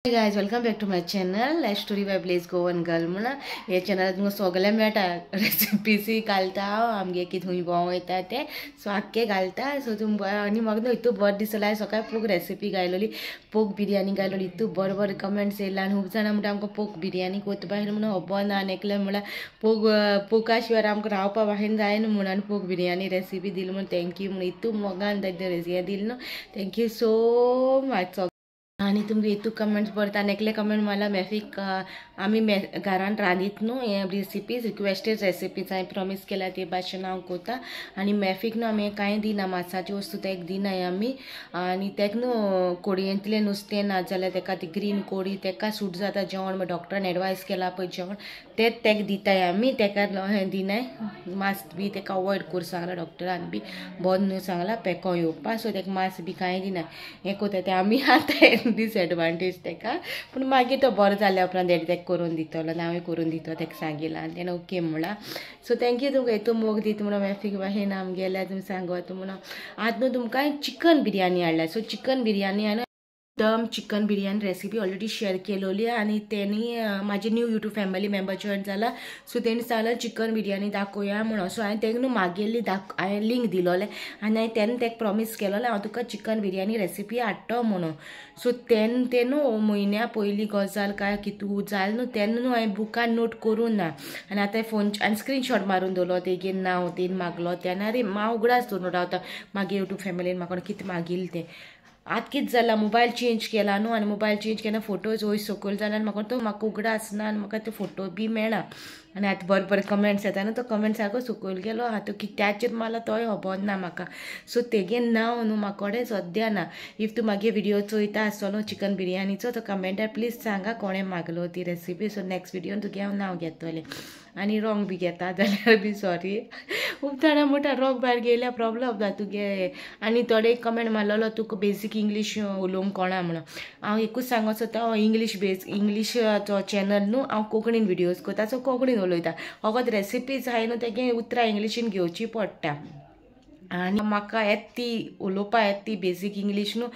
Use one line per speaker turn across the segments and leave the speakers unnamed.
Hey guys, welcome back to my channel life story by Blaze Goan girl म्हण हे channel तुमकां सगळें मेळटा रेसिपीज घालता हांव आमगे की थंय भोंवंक वयता ते सो आख्खे घालता. सो तुमकां आनी म्हाका न्हू इतू बरें दिसलें सकाळी पोक रेसिपी घायलोली, पोक बिरयानी घायलोली, इतू बरें बरें कमेंट्स येयले आनी खूब जाणां म्हणटा आमकां पोक बिरयानी कोत्ता भायर म्हणून खबर ना आनी एकलें म्हळ्यार पोक पोका शिवाय आमकां रावपा भायर जायना म्हणून आनी पोक बिरयानी रेसिपी दिली म्हणून thank you म्हणून इतू मोगान रेसिपी दिली न्हू, thank you so much. आनी तुमकां इतू कमेंट्स बरता आनी एकले कमेंट मारला मॅफीक आमी घरान रांदीत न्हू हे रेसिपीज रिक्वेस्टेड रेसिपीज हांवें प्रॉमीस केल्या ते भाशेन हांव कोता. आनी मॅफीक न्हू आमी कांय दिना, मासाची वस्तू तेका दिनाय आमी. आनी तेका न्हू कोडयेंतलें नुस्तें ना जाल्यार तेका ती ग्रीन कोडी तेका सूट जाता जेवण, डॉक्टरान एडवायस केला पळय जेवण तें तेका दिताय आमी, तेका हें दिनाय मांस बी तेका अवॉयड करूं सांगला डॉक्टरान बी बंद न्हू सांगला पेको येवपा. सो तेका मांस बी कांय दिनाय हें कोता तें आमी आतां डिसएडवांटेज तेका, पूण मागीर तो बरो जाल्या उपरांत डॅडी तेका करून दितलो आनी हांवूय करून दितलो तेका सांगिलां आनी तेणें ओके म्हणलां. सो thank you तुमकां हितू मोग दिता म्हणून मॅफीक भाशेन आमगेल्या तुमी सांगत म्हणून. आतां न्हू तुमकां चिकन बिरयानी हाडल्या. सो चिकन बिरयानी हांवें dum chicken biryani recipe already share केलोली आनी तेणी म्हाजे new YouTube family member join जाला. सो तेणी सांगलें चिकन बिरयानी दाखोवया म्हणून. सो हांवें तेका न्हू मागेली हांवें लिंक दिलोलें आनी हांवें तेन्ना तेका प्रॉमीस केलोलें हांव तुका चिकन बिरयानी रेसिपी हाडटो म्हणून. सो तेन्ना तें न्हू म्हयन्या पयलीं गजाल काय कितू जालें न्हू तेन्ना न्हू हांवें बुकान नोट करूं ना आनी आतां फोन आनी स्क्रीनशॉट मारून दवरलो तेगेर नांव तेणी मागलो तेन्ना आरे हांव उगडास दवरून रावता मागीर यूट्यूब फॅमिलीन म्हाका कितें मागिल्लें तें. आतां कितें जालां मोबायल चेंज केला न्हू आनी मोबायल चेंज केन्ना फोटोज वयर सकयल जाला आनी म्हाका तो म्हाका उगडास ना आनी म्हाका ते फोटो बी मेळना आनी आतां बरें बरें कमेंट्स येता न्हू तो कमेंट्स सारको सकयल गेलो आतां कित्याचेर मारला तोय खबर ना म्हाका. सो तेगे नांव न्हू म्हाका कडेन सद्या ना. If तूं मागीर व्हिडियो चोयता आसतलो चिकन बिरयानीचो तो कमेंटार प्लीज सांगा कोणें मागलो ती रेसिपी. सो नेक्स्ट व्हिडियोन तुगे हांव नांव घेतलें आनी रॉंग बी घेता जाल्यार बी सॉरी. खूब जाणां म्हणटा रॉंग भायर गेल्यार प्रॉब्लम ना तुगे. आनी थोडे कमेंट मारलेलो तुका बेजीक इंग्लीश उलोवंक कोणा म्हणून. हांव एकूच सांगूंक सोदता इंग्लीश बेज इंग्लिशाचो चॅनल न्हू हांव कोंकणीन व्हिडियोज करता. सो कोंकणीन उलयता, फकत रेसिपीज आहाय न्हू तेगे उतरां इंग्लिशीन घेवची पडटा आनी म्हाका येता ती उलोवपा येता ती बेजीक इंग्लीश न्हू.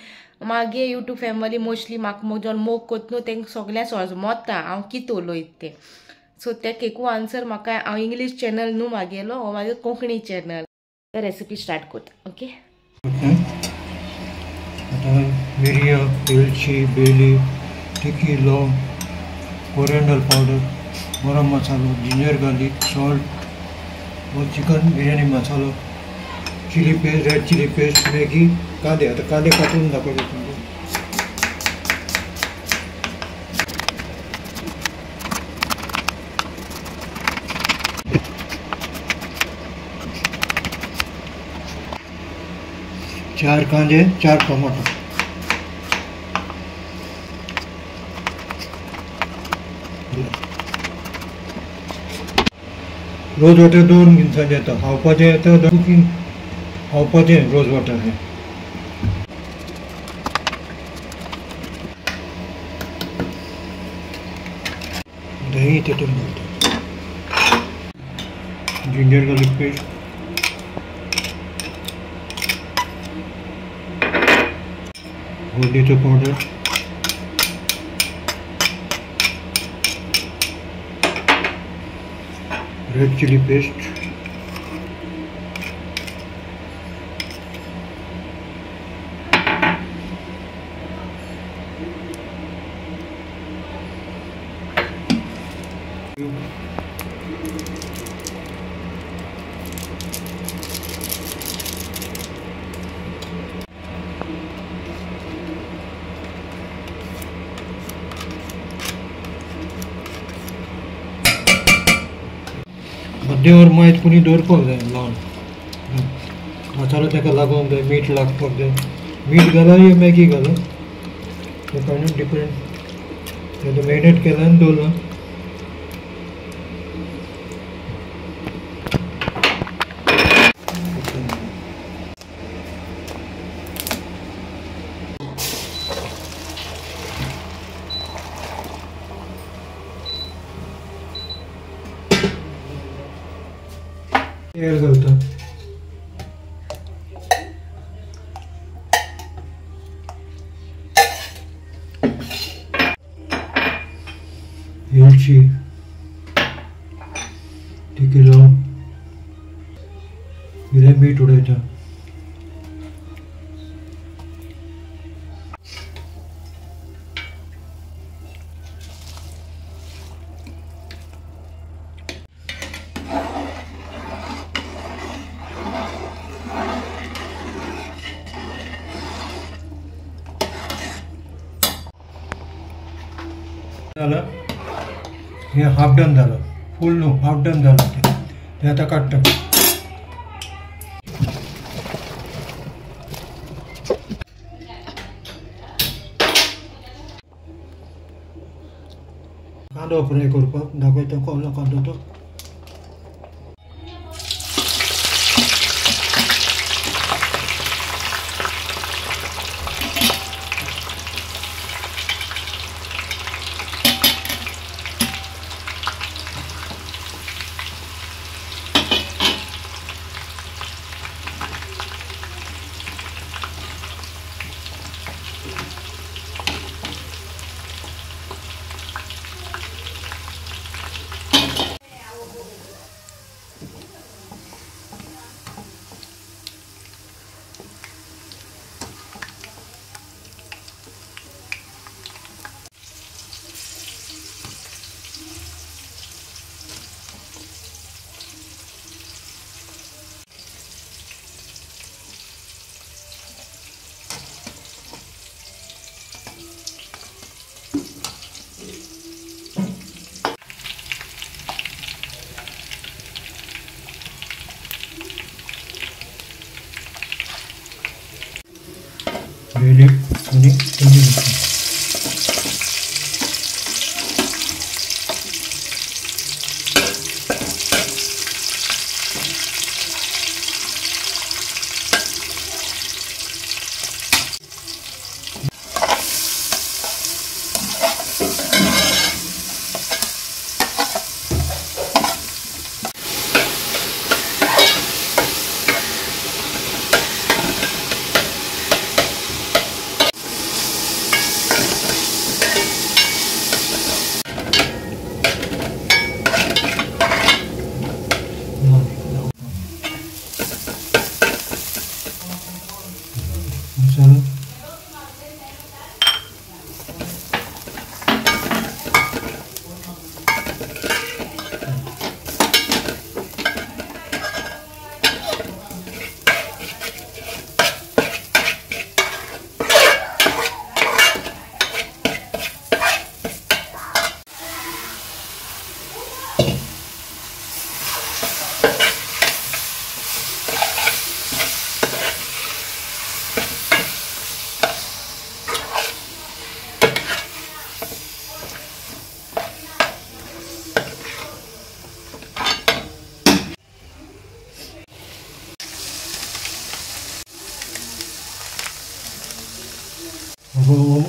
मागीर यूट्यूब फॅमिली मोस्टली म्हाका जण मोग कोत्ता न्हू तेंका सगळ्यांक समजता हांव कितें उलयता तें. सो तेका एकू आन्सर म्हाका हांव इंग्लीश चॅनल न्हू मागेलो, हो म्हाजो कोंकणी चॅनल. रेसिपी स्टार्ट करता. ओके,
आतां मिरयां, वेलची, बेली, तिखी, लवंग, कोरिएंडर पावडर, गरम मसालो, ginger garlic, salt, chicken biryani masala, chilli paste, red chilli paste, Maggi, कांदे. आतां कांदे कातरून दाखयता तुमकां. चार कांदे, 4 टोमॅटो, रोज वॉटर 2 जिनसांचें येता, खावपाचें येता, कुकींग खावपाचें रोज वॉटर हें. दही तितून घालता, जिंजर गार्लिक पेस्ट, हळदीचो पावडर, रेड चिली पेस्ट, मध्यवर मायत कोणी दवरपाक जाय लावन मसालो ताका लागोंक जाय, मीठ लागपाक जाय. मीठ घाला या मॅगी घाला तेका डिफरंट. तें मॅरिनेट केलां आनी दवरलां. तेल घालता, वेलची, तिखी लवंग, इल्लें मीठ उडयता. झालं हे हाफ डन झालं, फुल नो हाफ डन झालं ते ते आता काढतो. कांदो फ्राय करपाक दाखयता कसलो कांदो तो. बेली आणि थंडी मिरची. मसाला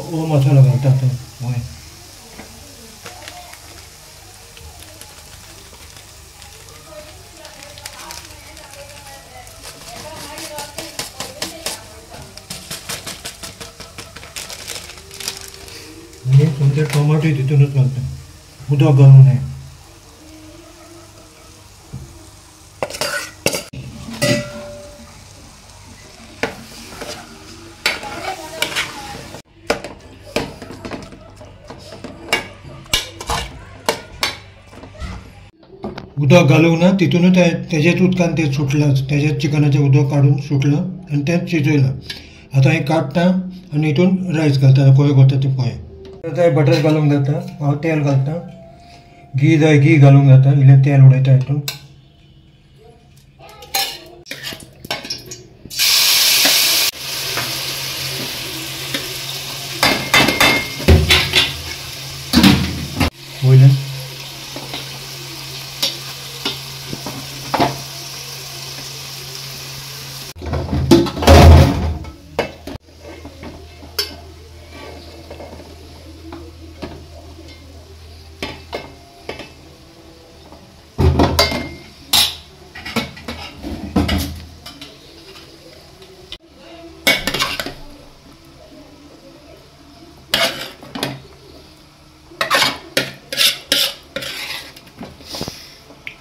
वो मसाला घालता तो वय. आणि तुमचे टोमॅटो तितूनच घालता, उदक घालूं नये. उदक घालूंक ना, तितूनच तेजेच उदकान तें सुटलां, तेजेच चिकनाचें उदक काडून सुटलां आनी तेंच शिजयलां. आतां हें काडटा आनी हितून रायस घालता, कशें करता तें पळय. आतां बटर घालूंक जाता, हांव तेल घालता, घी जाय घी घालूंक जाता, इल्लें तेल उडयता हितून. वयल्यान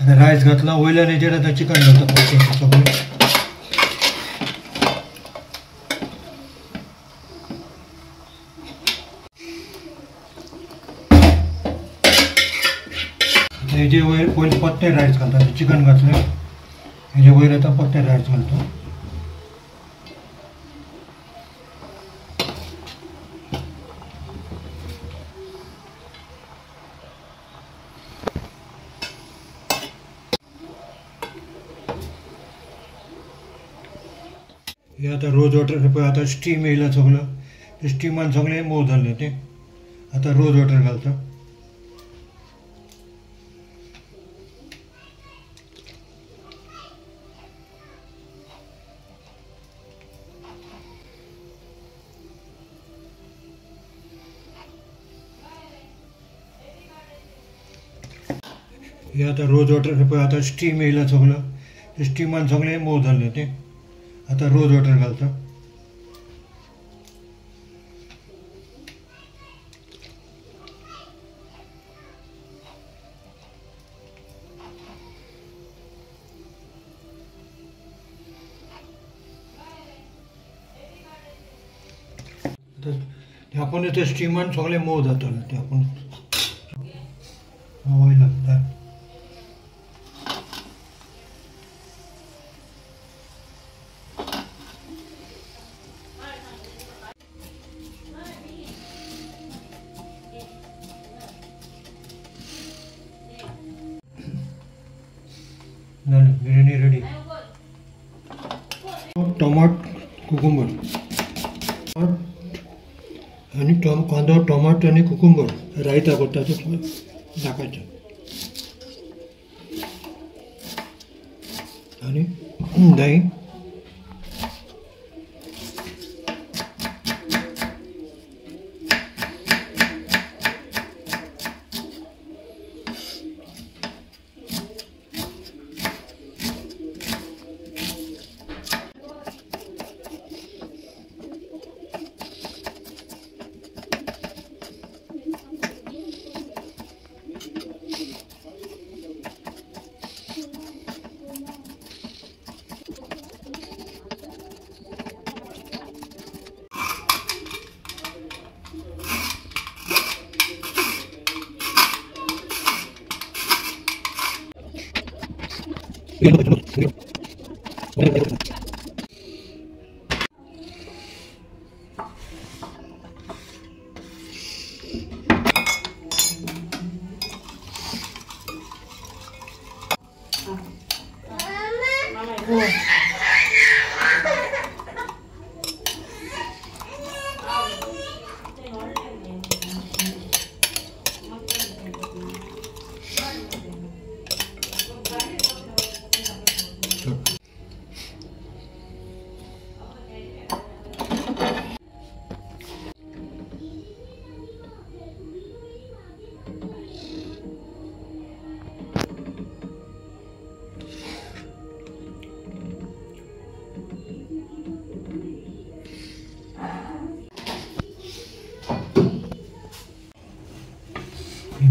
आतां रायस घातला वयल्यान हेजेर आतां चिकन घालता सगळें. आतां हेजे वयर पयलीं परतें रायस घालता. चिकन घातलें हेजे वयर आतां परतें रायस घालता. हे आतां रोज वॉटर पळय आतां स्टीम येयला सगळो, ते स्टिमान सगळें मोव जालें तें. आतां रोज वॉटर घालता. हे आतां रोज वॉटर पळय आतां स्टीम येयला सगळो, ते स्टिमान सगळें मोव जालें तें. आतां रोज वॉटर घालता. आतां आपूण ते स्टिमान सगळें मोव जातलें तें आपूण वयर लागता. बिर्याणी रेडी. टमाट कुकुंबर आणि कांदो टमाट आणि कुकुंबर रायता करता तो दाखयता. आणि दही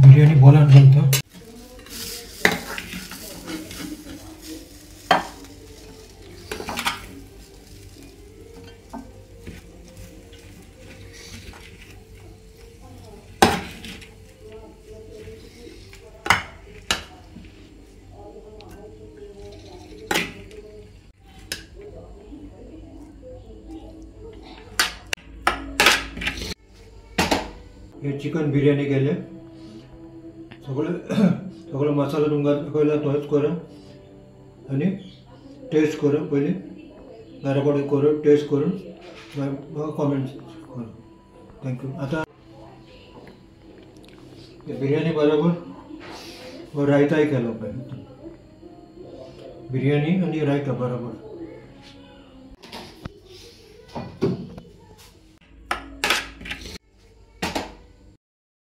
बिर्याणी बॉलान घालता. हे चिकन बिर्याणी केले. सगळं सगळो मसालो तुमकां दाखयला तोच करा आनी टेस्ट करा. पयलीं घरा कडेन करून टेस्ट करून मागीर म्हाका कॉमेंट्स करा. Thank you. आतां बिर्याणी बरोबर रायताय केलो पळय, बिर्याणी आनी रायता बरोबर.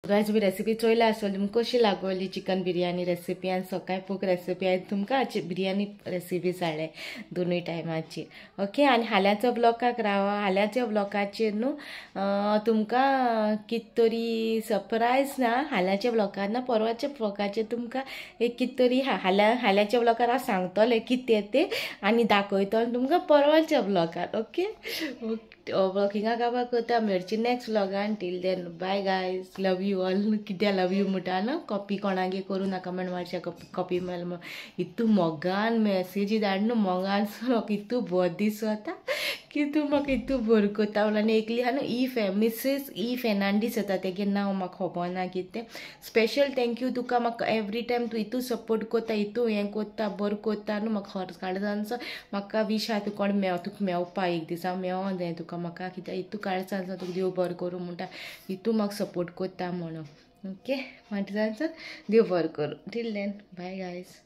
गायज तुमी रेसिपी चोयला आसतली, तुमकां कशी लागवली चिकन बिरयानी रेसिपी आनी सकाळी पोक रेसिपी हांवें तुमकां बिरयानी रेसिपी सांगले दोनूय टायमाची. ओके, आनी हाल्याचो ब्लॉगाक रावा. हाल्याच्या ब्लॉगाचेर न्हू तुमकां कित तरी सरप्रायज ना, हाल्याच्या ब्लॉगार ना, परवाच्या ब्लॉगाचेर तुमकां एक कित तरी हाल्याच्या ब्लॉगार हांव सांगतलें कितें तें आनी दाखयतलें तुमकां परवाच्या ब्लॉगार. ओके, ब्लॉगिंगा काबार करता, मेळची नेक्स्ट ब्लॉगान. Till then bye guys, love you all. कित्याक लव you म्हणटा न्हू, कॉपी कोणागे करूं नाका म्हण मातशें कॉपी मेल म्हण इतू मोगान मॅसेजी धाड न्हू, मोगान म्हाका इतू बरें दिसता की तूं म्हाका इतू बरें करता. आनी एकली आहा न्हू ई फे मिसेस ई फेर्नांडीस येता, तेगे नांव म्हाका खबर ना कितें. स्पेशल thank you तुका, म्हाका एवरी टायम तूं इतू सपोर्ट करता, इतू हें करता, बरें करता न्हू. म्हाका खरें काळजान म्हाका विश आहा तुका कोण मेव, तुका मेवपा एक दिसा मेवों जाय तुका, म्हाका कित्याक इतू काळजान तुका देव बरें करूं म्हणटा, इतू म्हाका सपोर्ट करता म्हणून. ओके, म्हाका देव बरें करूं. Till then bye guys.